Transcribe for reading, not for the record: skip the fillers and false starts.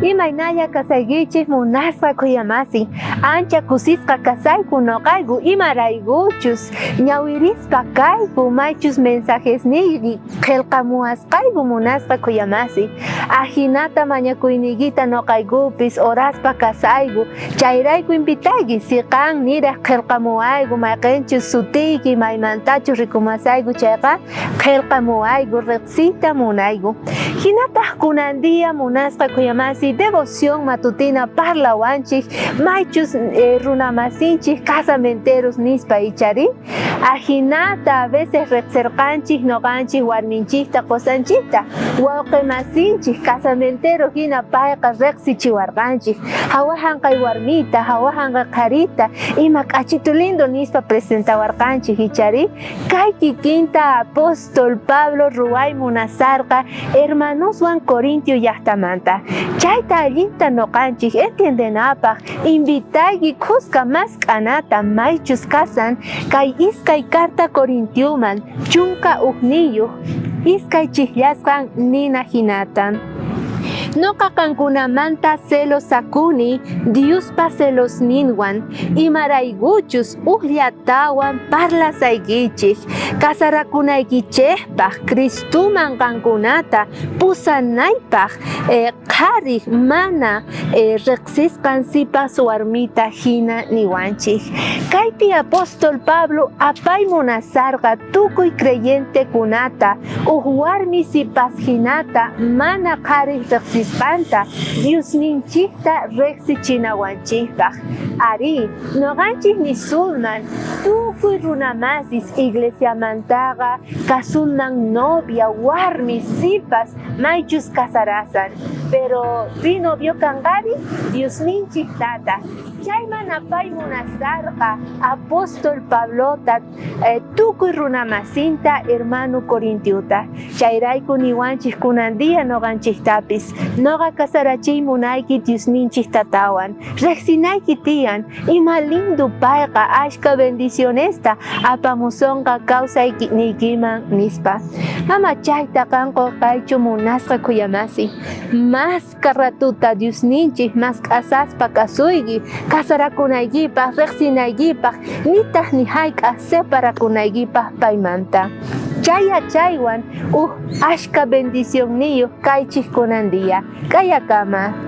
Imaynalla kasaykichej munasqa khuyamasi, ancha kusisqa kasayku noqayku imaraykuchus ñawirispa kayku maychus mensajesniyki qhelqamuwasqayku munasqa khuyamasi. Ajinata mañakuyniykita noqaykupis oraspa kasayku, chayrayku invitayki si qan niraj qhelqamuwayku mayqenchus sutiyki maymantachus rikumasayku chayqa qhelqamuwayku riqsiyta munayku. Jinataj kunan día munasqa khuyamasi devoción matutina parlawanchej maychus runamasinchej casamenteros nispa ichari. Ajinata a veces rejserqanchej noqanchej warminchejta qosanchejta, wawqe masinchej casamentero jina payqa rejsichiwarqanchej, jawajanqay warmita, jawajanqay qharita, ima k'achitu lindo nispa presentawarqanchej ichari. Kay kikinta apóstol Pablo ruway munasarqa hermanoswan Corintio llajtamanta. Chayta allinta noqanchej entiendenapaj invitayki khuska mask'anata maychus kasan kay iskay carta Corintioman 11 iskay chijllasqan nina jinata. Noqa qankunamanta celosakuni Diospa celosninwan, imaraykuchus ujllatawan parlasaykichej casarakunaykichejpaj Cristoman qankunata pusanaypaj qharej mana rejsisqan sipas warmita jina niwanchej. Kaypi apóstol Pablo apay munasarqa tukuy creyentekunata uj warmi sipas jinata mana qharej rejsisqanta Diosninchejta rejsichinawanchejpaj. Arí, noqanchej nisunman tukuy runamasis iglesiamantaqa kasunman novia, warmi, sipas maychus casarasan. Pero pi novio kanqari? Diosninchej Tata. Chayman apay munasarqa apóstol Pablota tukuy runamasinta hermano Corintiota. Chayrayku niwanchej kunan día noqanchejtapis, noqa casarachiy munayki Diosninchej Tatawan. Rejsinayki tiyan, ima lindo payqa ashkha bendicionesta apamusonqa kawsayniykiman, nispa. Ama chayta qan qonqaychu munasqa khuyamasi. Mask'a ratuta Diosninchej mask'asaspa kasuyki, casarakunaykipaj, rejsinaykipaj, nitaj ni jayk'aj separakunaykipaj paymanta. Chay yachaywan uj ashkha bendicionniyoj kaychej kunan día. K'ayakama.